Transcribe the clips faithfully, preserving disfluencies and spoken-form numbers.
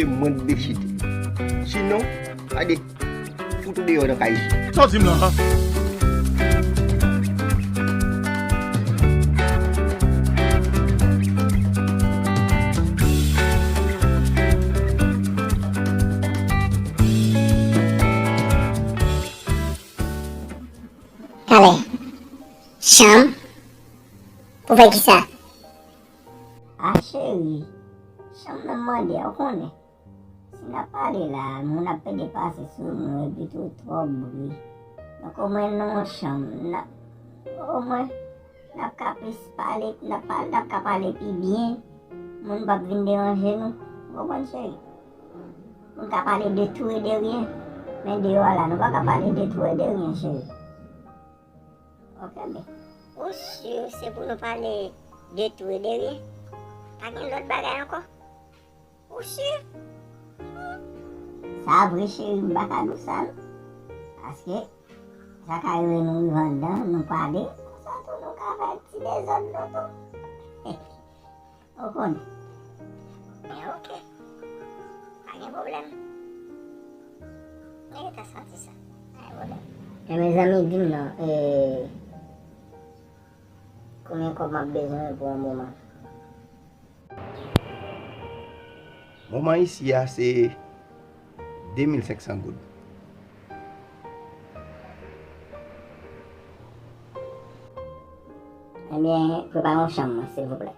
Mwen dechite. Sinon, gade, fout ou deyò nan kay isi. Sa w di m la? Talè. Chanm? Pou fè kisa? A cheri, chanm nan m mande a, ou konnen. Si n ap pale la, moun ap pede pase sou nou, epi tou twòp bri. Donk, omwen nan yon chanm, n ap, omwen, n ap ka plis pale, n ap pale, n ap ka pale pi byen. Moun p ap vin deranje nou. Ou konprann, cheri? Nou ka pale de tou e de ryen, men deyò a la, nou pa ka pale de tou e de ryen, cheri. Ok, men. Ou si se pou nou pale de tou e de ryen? Pa gen lòt bagay ankò? Ou si? Sa vre, cheri, m pa ka di w sa, non. Paske sa ka rive nou rive anndan, nou pale, konsa tou nou ka fè ti dezòd nou tou. Ou konnen. Men ok. Pa gen pwoblèm. Mwen gentan santi sa. Pa gen pwoblèm. Ebyen, zanmi, di m non, e, konbyen kòb m ap bezwen pou yon moman? Moman isi a, se de mil senk san goud. Ebyen, prepare yon chanm mwen, silvouplè.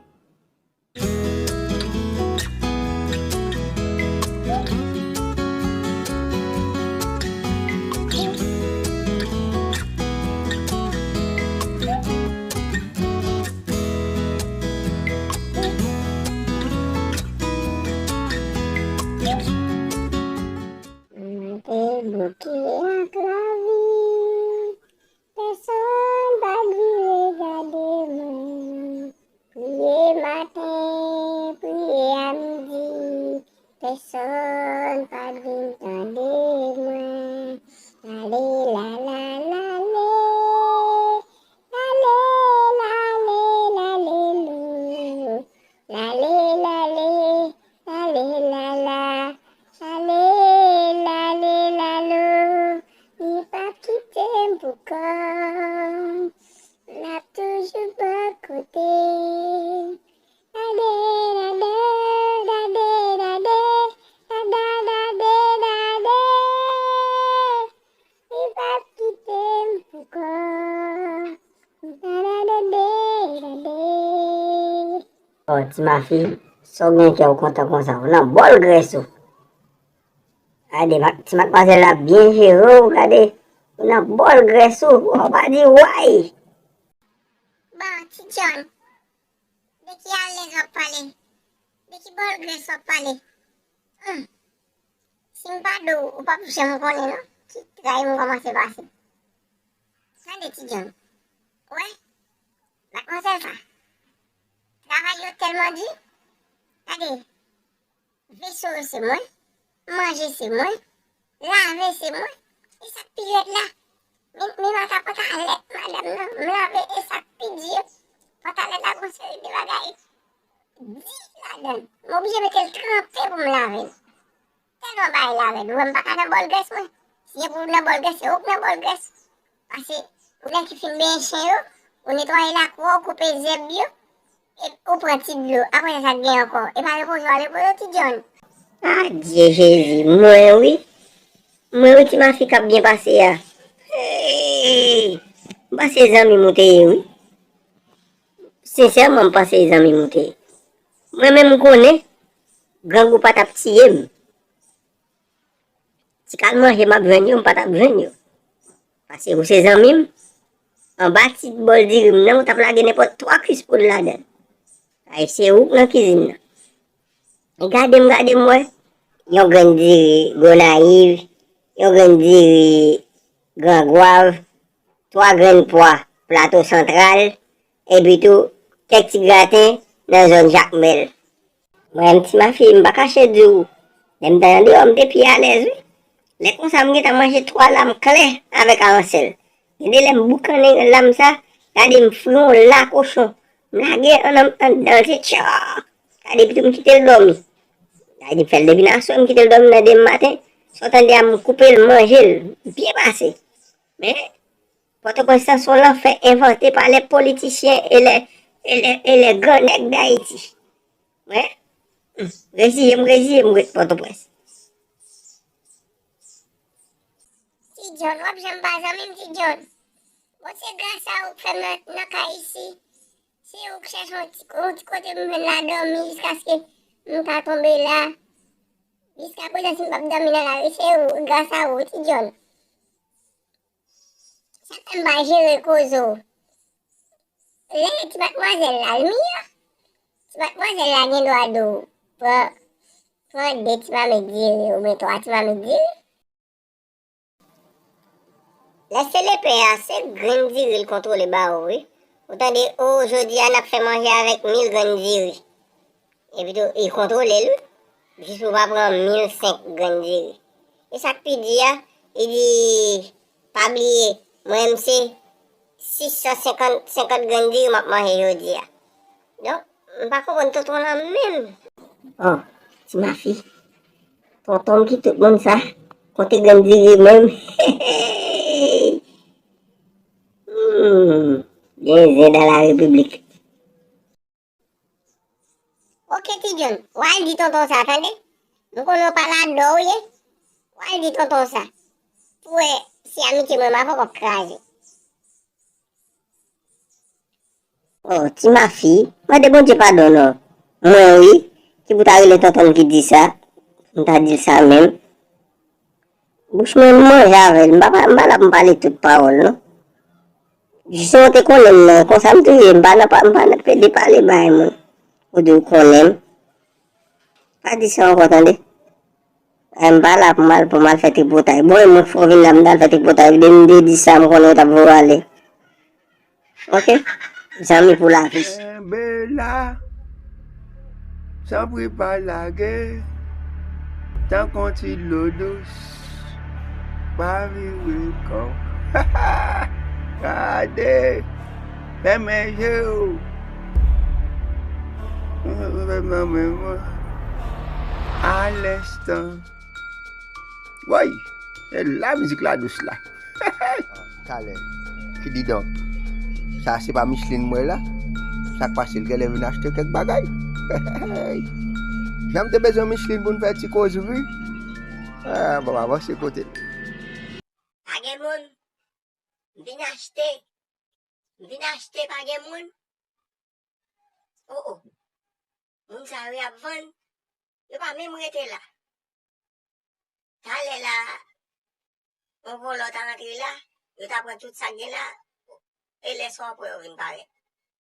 Mwen te bouke ak lavi. Pèsonn pa t vin regade mwen. Priye maten, priye a midi. Pèsonn pa t vin tande mwen. Lale, lala, lale. Lale, lale, lale, lou. Lale, lale, lale, lala. Lale, lale, lalo. Li p ap kite m pou kò m. L ap toujou bò kote m. Dade, dade, dade, dade. Dada, dade, dade. Li p ap kite m pou kò. Dada, dade, dade. Oh, ti mafi, sa w gen kè w kontan konsa? Ou nan bòl grès ou. Gade, ma- ti madmwazèl la byen jere w, gade. Ou nan bòl grès ou, ou pa di way. Bon, ti John, de ki alèz w ap pale? De ki bòl grès w ap pale? Hmm. Si m pa di w, ou p ap janm konnen non, ki tray m kòmanse pase. Tande, ti John. Ou wè, madmwazèl sa, travay yo tèlman di. Gade, veso yo se mwen, manje se mwen, lave se mwen, e sa k pi rèd la, men, men mata pantalèt madanm nan, m lave, e sa k pi di yo, pantalèt la gon seri de bagay di ladan l, m oblije mete l tranpe pou m lave l. Tèlman bagay la rèd, ou wè m pa ka nan bòl grès mwen. Si gen pou w nan bòl grès, se ou k nan bòl grès. Pase, ou nèg ki fin benyen chen yo, ou netwaye lakou a, ou koupe zèb yo, e ou pran ti dlo. Apre sa, sa k gen ankò? E pa repoze w al repoze w, ti John. Adye Jezi, mwen wi. Mwen wi, ti mafi k ap byen pase a. Hey! M panse zanmi m ou te ye wi. Sensèman, m panse zanmi m ou te ye. Mwen menm, m konnen grangou pa t ap tiye m. Ti kal manje m ap jwenn yo, m pa t ap jwenn yo. Pase ou se zanmi m, anba ti bòl diri m nan, ou t ap lage nenpòt twa kwis poul ladan l. Ay, se ou k nan kizin nan. E gade m, gade m wè. Yon grenn diri Gonayiv, yon grenn diri Gran Gwav, twa grenn pwa Plato Santral, epi tou kèk ti graten nan zòn Jakmèl. Mwen menm, ti mafi, m pa kache di w, lè m t andeyò, m te pi alèz wi. Lè konsa, m gentan manje twa lam klè avèk aransèl. Gen de lè m boukannen lam sa, gade m fri yon la kochon. M lage anndan m anndan l, se tchò! Gade, epi tou m kite l dòmi. Dayè, m fè l depi nan aswè, m kite l dòmi nan demen maten. Sa w tande a, m koupe l, m manje l byen pase. Men, Pòtoprens lan se yon lanfè envante pa lè politisyen e lè, e lè, e lè gran nèg Dayiti. Mwen, hmm, reziye m, reziye m ret Pòtoprens. Ti John, w ap janm pa zanmi m, Ti John. Bon, se gras a ou k fè m nan, nan kay isi. Se ou k chèche yon ti, yon ti kote pou m vin la dòmi jiskaske m ka tonbe la. Jiskaprezan, si m p ap dòmi nan lari, se ou, gras a ou, Ti John. Sa fè m pa jere koze w. Lè ti madmwazèl la, l miyò. Ti madmwazèl la gen dwa di w, pran, pran de ti mamit diri oubyen twa ti mamit diri. Lè se lepè a, se grenn diri l kontwole ba ou, wi. Ou tande, o, jodi a n ap fè manje avèk mil grenn diri. Epi tou, li kontwole l, wi. Jis pou w pa pran mil senk grenn diri. E sa k pi di a, li di, pa bliye, mwen menm se sis san senkant, senkant grenn diri m ap manje jodi a. Donk, m pa konprann tonton lan menm. O, ti mafi. Tonton m ki tout moun sa. Kote grenn diri menm. Hmm, gen zen dans la République. Oke, Ti John, w al di tonton sa, tande? M konnen w pa ladan w ye. W al di tonton sa. Pou w wè si amitye mwen m avè w p ap kraze. O, ti mafi, mande Bondye padon non. Mwen wi, ki pou ta rele tonton m ki di sa, m ta di l sa menm. Bouch mwen manje avè l, m pa, m pa la pou m pale tout pawòl non. Jis ou te konnen m nan, konsa m tou ye, m pa nan, m pa nan pede pale bay moun. Ou di w konnen m. Pa di sa ankò tande. Ay, m pa la pou m al, pou m al fè tripotay. Bon, e mwen fò vin la, m t al fè tripotay. Depi m te di sa, m konnen w t ap voye w ale. Oke? Zanmi pou lavi. Kenbe la, tanpri pa lage, tankou yon ti dlo dous, pa vire kò w. Gade, fèmen je w. Fèmen men mwen. Alèstan. Woy! E la mizik la dous la. Talè. Kididonk. Sa se pa Micheline m wè la? Sa k pase l genlè vin achte kèk bagay? Jan m te bezwen Micheline pou n fè ti koz wi. Ah, bon, avanse kote l. Pa gen moun. M vin achte. M vin achte, pa gen moun. O, o. Moun sa yo y ap vann. Yo pa menm rete la. Talè la, yon vòlò ta rantre la, yo ta pran tout sa k gen la, e lè sa w ap wè yo vin parèt.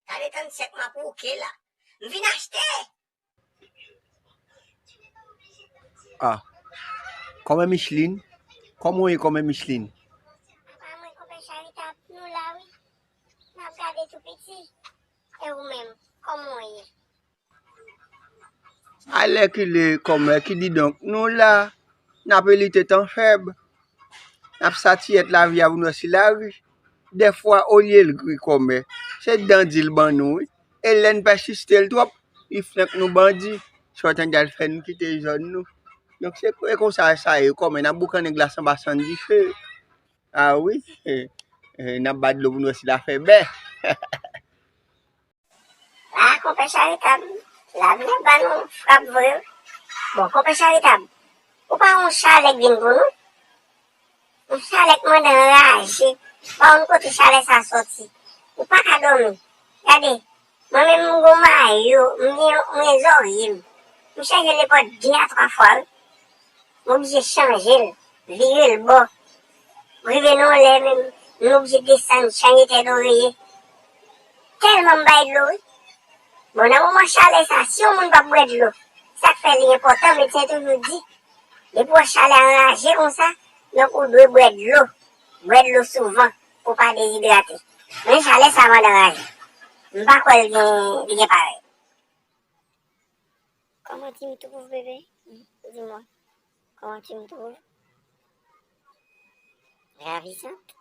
Gade tann sèk m ap wouke la. M vin achte! Ah. Kòmè Micheline? Kòman w ye kòmè Micheline? Apa mwen, konpè Charitab, nou la wi. N ap gade tou piti. E ou menm, kòman w ye? Alèkile kòmè, kididonk, nou la, n ap elite tan fèb. N ap satiyèt lavi a pou n wè si l a ri. Dèfwa, olye l gri kòmè, se dan di l ban nou, wi. E lè n pèsiste l twòp, li flank nou bandi. Sòtan djal fè n kite zòn nou. Donk, se, e konsa sa ye, kòmè, n ap boukannen glas anba sann dife. A wi, e, e, n ap bat dlo pou n wè si l a fè bè. La, konpè Charitab, lavi a ba nou frap vre wi. Bon, konpè Charitab, ou pa wè yon chalè k vin pou nou? Yon chalè k mande anraje, pa konn kote chalè sa sòti. Ou pa ka dòmi. Gade, mwen menm m gon mayo, m gen, m gen zòrye m. M chanje nenpòt de a twa fwa wi. M oblije chanje l, vire l bò. Rive nan yon lè menm, m oblije desann, chanje tèt oreye. Tèlman m bay dlo wi. Bon, nan moman chalè sa, si yon moun p ap bwè dlo, sa k fè li enpòtan, medsen toujou di, depi w wè chalè anraje konsa, donk ou dwe bwè dlo. Bwè dlo souvan pou w pa dezidrate. Men chalè sa mande anraje. M pa kwè l gen, li gen parèy. Comment tu me trouves, bébé? Dis-moi. Comment tu me trouves? Ravissante.